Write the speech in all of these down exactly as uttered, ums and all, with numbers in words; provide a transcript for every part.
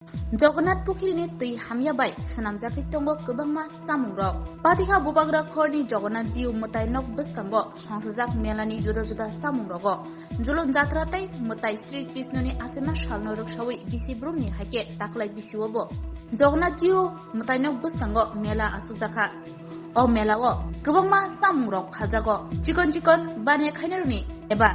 Jagannath Pukhirini twi hamya bai swnamjagwi tongo kwbangma chamungrok. Patikha Bubagra khorni Jagannath Jiu mwtai nok bwskango songsajak melani juda juda chamungrogo Julon Jatra tei mwtai Sri Krishnoni achema salno rwksawi bisi brumni haikhe taklai bisio bo Jagannath Jiu mwtai nok bwskango mela achukjakha. O melao kwbangma chamungrok phaljago. Chikon chikon baniya khainarokni eba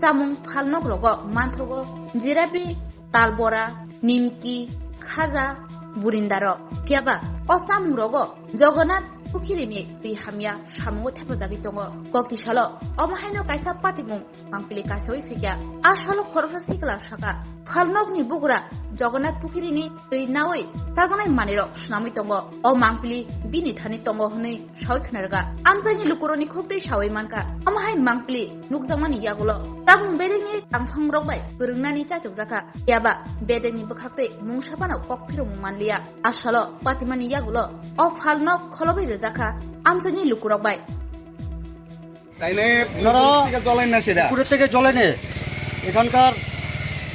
chamung phalnokrogo manthogo jirabi, talbora, nimki, khaja, burindarok. Phiyaba o chamungrogo Jagannath Pukhirini twi hamya samungo thepajagwi tongo. Kokti salo omo haino kaisa patimung mangpili kasawi phikya. A salo khoroksa sikla saka, phalnokni bugra Jagannath Pukhirini twi nawi chajaknai manwirok swnamwi tongo. O mangpili bini thani tongo hwnwi sawi khna rwkha. Amchaini lukurokni khuktwi sawi mankha. Omo hai mangpili nukjakmani yagulo tabuk bedekni tangphangrok bai kwrwngnani chaichokjakha. Phiyaba bedekni bwkhaktwi mungsa phano kok phirokmung manliya. A salo patimani yagulo o phalnok kholobwi rwjakha amchaini lukurok bai. তাইলে ওনারা পুকুর থেকে জ্বলেন না সেটা। পুকুরের থেকে জল এনে এখানকার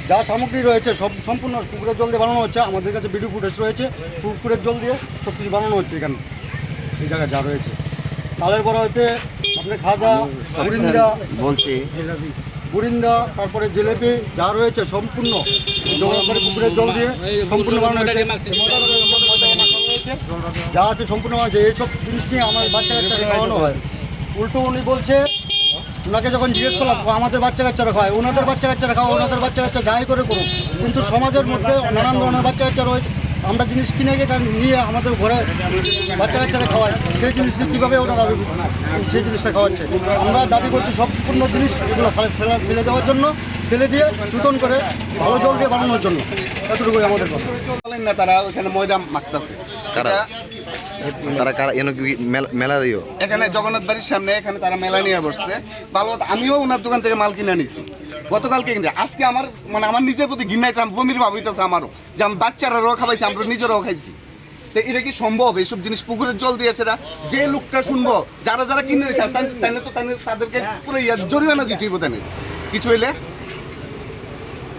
যা সামগ্রী রয়েছে সব সম্পূর্ণ পুকুরের জল দিয়ে বানানো হচ্ছে। আমাদের কাছে ভিডিও ফুটেজ রয়েছে, পুকুরের জল দিয়ে সব কিছু বানানো হচ্ছে এখানে, এই জায়গায় যা রয়েছে। তালের বড়া হইতে আপনার খাজা, বুরিন্দা, বলছি। বুরিন্দা, তারপরে জিলেপি যা রয়েছে সম্পূর্ণ জগন্নাথ পুকুরের জল দিয়ে সম্পূর্ণ বানানো হয়েছে। ময়দা মাখা হয়েছে, যা আছে সম্পূর্ণ বানানো হয়েছে। এইসব জিনিস নিয়ে আমার বাচ্চা কাচ্চাকে খাওয়ানো হয়। উল্টো উনি বলছে, ওনাকে যখন জিজ্ঞেস করলাম, "ও, আমাদের বাচ্চা কাচ্চারা খায়, ওনাদের বাচ্চা কাচ্চারা খাওয়া, ওনাদের বাচ্চা কাচ্চা যাই করে করুক, কিন্তু সমাজের মধ্যে নানান ধরনের বাচ্চা কাচ্চা রয়েছে, আমরা জিনিস কিনে এটা নিয়ে আমাদের ঘরে বাচ্চা কাচ্চারা খাওয়াই, সেই জিনিসটি কীভাবে ওনারা সেই জিনিসটা খাওয়াচ্ছে?" আমরা দাবি করছি সম্পূর্ণ জিনিস এগুলো ফেলে, ফেলে, ফেলে দেওয়ার জন্য, ফেলে দিয়ে নতুন করে ভালো জল দিয়ে বানানোর জন্য, এতটুকুই আমাদের কথা। বলেন না, তারা ওখানে ময়দা মাখতেছে। কারা? এটা তারা কারা? এনে কি মেল-, মেলার ইয়ে? এখানে জগন্নাথ বাড়ির সামনে এখানে তারা মেলা নিয়ে বসছে। ভালো কথা, আমিও ওনার দোকান থেকে মাল কিনে নিছি গতকালকে, কিন্তু আজকে আমার, মানে, আমার নিজের প্রতি ঘৃণায় আমি বমির ভাব হইতেছে আমারও, যে আমি বাচ্চারাও খাওয়াইছি, আমরা নিজেরাও খাইছি। তো এটা কি সম্ভব? এইসব জিনিস পুকুরের জল দিয়ে সেটা যে লোকটা শুনবো, যারা যারা কিনে নিছে, তাই, তাইলে তো তাইলে তাদেরকে পুরো ইয়ার জরিমানা দিতে হইব, তাইলে কিছু হইলে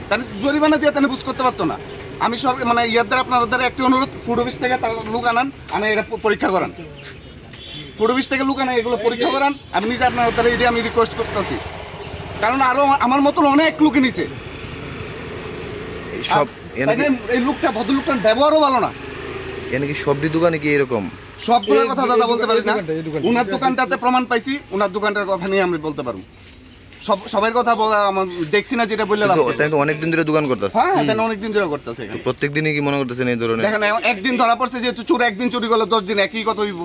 তাহলে জরিমানা দিয়ে তাহলে বুঝ করতে পারতো না। আমি সরকার, মানে, ইয়ার দ্বারা, আপনার দ্বারা একটি অনুরোধ, ফুড অফিস থেকে তারা লোক আনান, আনে এটা প-, পরীক্ষা করান। ফুড অফিস থেকে লোক আনে এগুলো পরীক্ষা করান। আমি নিজে আপনার দ্বারা এটা আমি রিকোয়েস্ট করতেছি, কারণ আরো আমার, আমার মতন অনেক লোকে নিছে। এই সব আর এনে কি তাইলে এই লোকটা, ভদ্রলোকটার ব্যবহারও ভালো না। এনে কি সবটি দোকানে কি এরকম? সবগুলোর এই কথা দাদা বলতে পারি না। দোকানটা, এই দোকানটা। ওনার দোকানটাতে প্রমাণ পাইছি, ওনার দোকানটার কথা নিয়ে আমি বলতে পারবো। সব, সবাই কথা বলা, আমার দেখছি না যেটা বললে লাভ কিন্তু কি? তাই তো অনেক দিন ধরে দোকান করতেছে। হ্যাঁ, হ্যাঁ, তাই অনেক দিন ধরে করতেছে তো এখানে। প্রত্যেক দিনই কি মনে করতেছেন এই ধরনের? দেখেন, এখন একদিন ধরা পড়ছে, যেহেতু চোর একদিন চুরি করলে দশ দিন একই কথা হইব।